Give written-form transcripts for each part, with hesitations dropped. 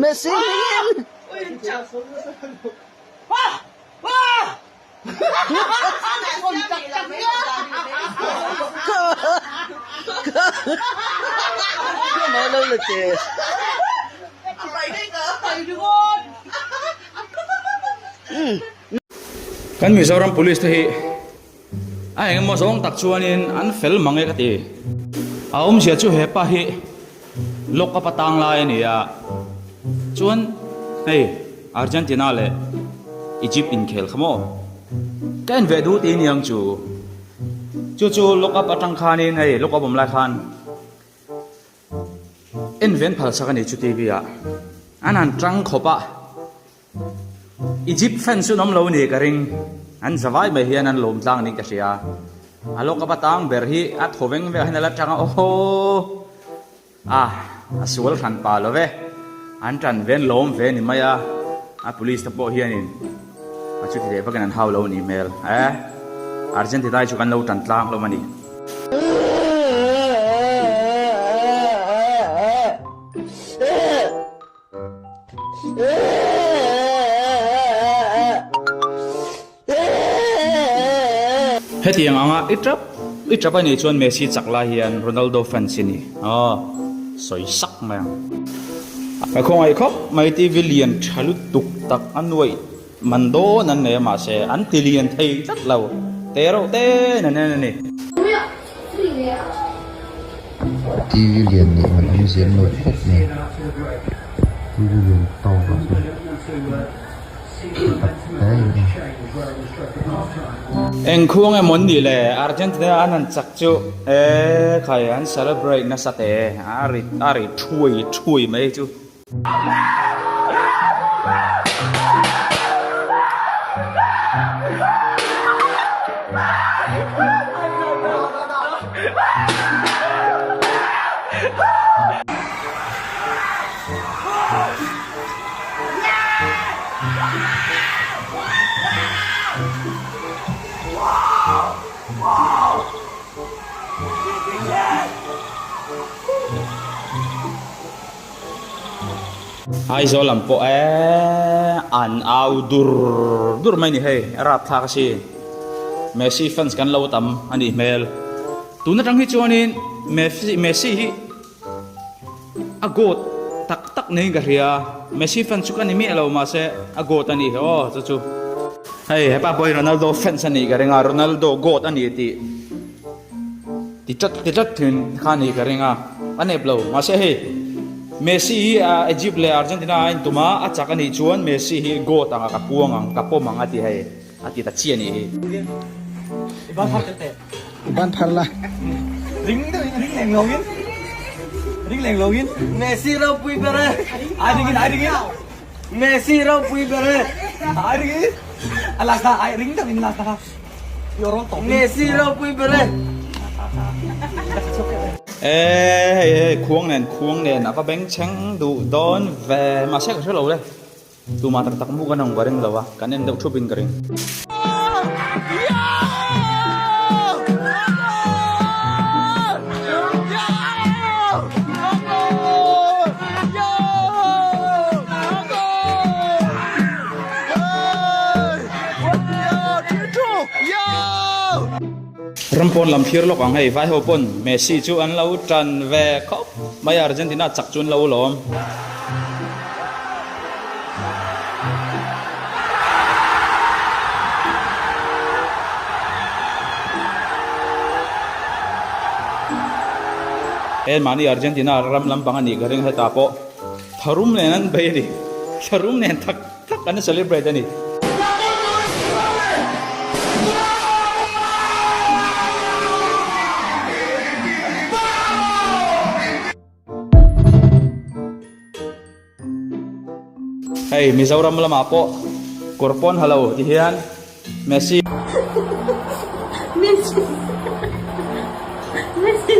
Messi hmingin. Kan Mizoram Police te hi a engemaw zawng tak chuanin an fel mang e ka ti. A awmzia chu hepa hi lock up a tang lai a ni a, chuan hei Argentina leh Egypt inkhel kha maw ka en ve duh tih aniang chu. Chu chu lock up atang khanin hei lock up awm lai khan en ven phalsak a ni chu TV ah an han tang khawp a. Egypt fans chu an awm lo a ni ka ring, an zavai mai hian an lawm tlang niin ka hria. A lawk a tang ber hi a thaw veng veng hian a la tang a, awhaw a, a sual hran pa lo ve, an tan ve an lawm ve a ni mai a, a police te pawh hianin a chuti leh vakin an hau lo a nih hmel e, Argentina hi chu kan lo tan tlang hlawm a ni. Hetiang anga i tap i tap a nih chuan Messi chak lai hian Ronaldo fans i ni aw sawi sak mai ang. Ka khawngaih khawp mai TV lian tha lutuk tak a nuaih man dawn an nei a mahse an ti lian thei tlat lo te reuh te in an en a ni. TV lian nih man awm zel lo khawp mai TV lian tawk ah chuan tak hle in a. Eng khuang emaw an nih le Argentina an han chak chu e khai an celebrate nasa te a ri a ri thuai thuai mai chu. Aizawl lam pawh eee an au dur dur mai ni hei a rapthlak a si Messi fans kan lo tam a nih hmel tun atang hi chuanin Messi Messi hi a goat tak tak niin ka hria Messi fans chu ka ni miah lo mahse a goat a nih hi aw chu chu hei hepa pawh hi Ronaldo fans a nih ka ring a Ronaldo goat a ni tih. Ti tlat ti tlat thin kha ni ka ring a, a nep lo. Mahse hei Messi hi Egypt leh Argentina a intum a, a chak a nih chuan Messi hi goat anga ka puang ang, ka pawm ang a ti hei, a ti ta chiah a nih hi. I ban phar tel teh. I ban phar la. Ring deuh in ring leng lo in. Ring leng lo in. Messi ropui ber e. Ai ring in ai ring in. Messi ropui ber e. Ai ring in. A last na ai ring deuh in last na kha. Messi ropui ber e. E hei hei khuang nen khuang nen a va beng chheng duh dawn ve mahse ka hre lo le tumah tak tak mu kan ang ka ring lo a kan en deuh thup in ka ring. Ram pawn lam thlir lawk ang hei vai ho pawn Messi chu an lo tan ve khawp mai a Argentina chak chu an lo lawm. He mahni Argentina ram lampang a nih ka ring hetah pawh tharum nen an bei a ni tharum nen tak tak an celebrate a ni. Hei Mizoram lamah pawh kawr pawn ha lo ti hian Messi. Messi Messi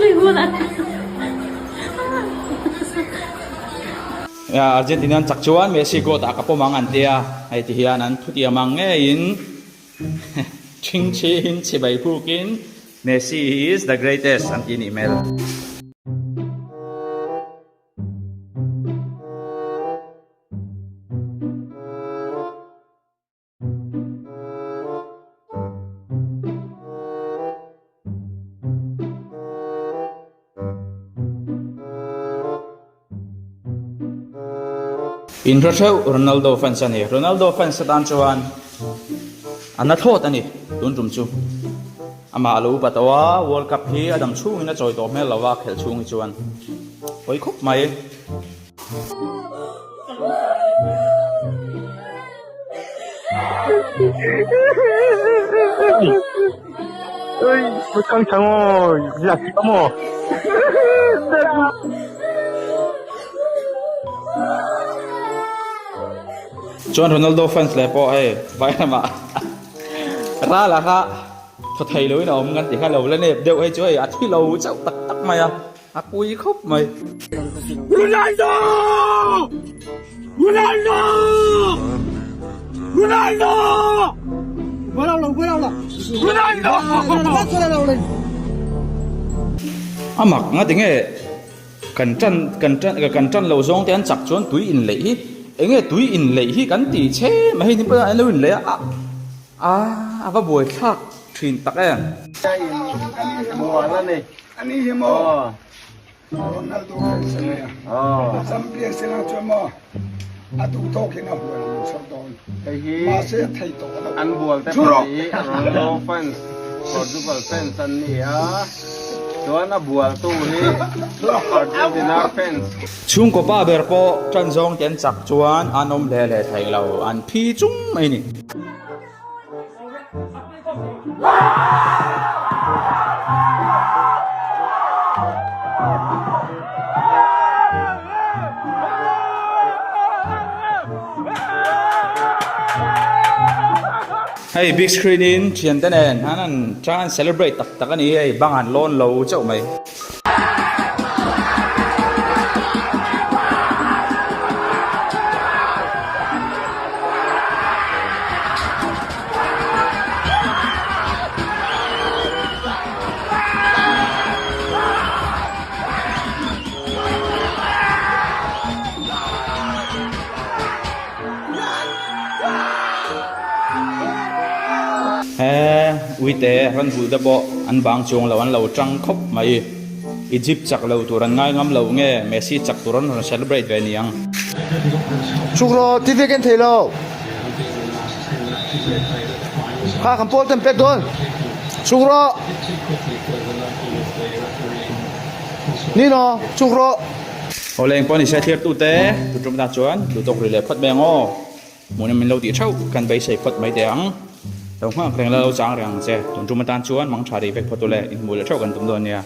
Argentina an chak chuan Messi goat ah ka pawm ang an tia hei ti hian an thutiam ang ngeiin. Chhingchhiin chhibai phukin Messi is the greatest an ti nih hmel. Inhre theuh Ronaldo fans a ni. Ronaldo fans atan chuan a na thlawt a ni tun tum chu. Amah a lo upa tawh a, World Cup hi a dam chhungin a chawi tawh hmel lo a khelh chhung hi chuan pawi khawp mai. Chuan Ronaldo fans leh pawh hei vai lamah ral a kha thaw thei loin a awm kan ti kha lo la nep deuh hei chu hei a thi lo chauh tak tak mai a. A pui khawp mai. Ronaldo! Ronaldo! Ronaldo! Ronaldo! A mak nga tinge kan tan kan tan kan tan lo zawng te an chak chuan tui in leih hi enge tui in leih hi kan ti che mai hei ni pawh an lo in leih a a a va buai thlak thin tak em. Ani hi maw Ronaldo fans a nia. Champion se lang chuan maw a duh tawk in a hual ang chho dawn. Mahse a thei tawh lo. An bual te pahnih Ronaldo fans Portugal fans an ni a, chuan a bualtu hi Argentina fans. Chhungkaw pa ber pawh tan zawng te an chak chuan an awm hle hle thei lo, an phi chung mai ni. Hei big screen in thian te nen han an try an celebrate tak tak a ni hei bang an lawn lo chauh mai. He uite ran vulh te pawh an bang chuang lo an lo tang khawp mai. Egypt chak lo tur an ngai ngam lo nge Messi chak tur an rawn celebrate ve niang. Chuk rawh ti vek en thei lo. Kha kan pawl ten pek dawn. Chuk rawh. Ni no chuk rawh. Awle engpawh ni se thlir tute tu tum ta chuan duhtawk ri leh phawt mai ang aw. Hmuhna min lo tih theuh kan beisei phawt mai teh ang. Lo nghak reng la lo chang reng ang che. Tun tum atan chuan mang tha rih vek phawt ule inhmuh leh theuh kan tum dawn nia.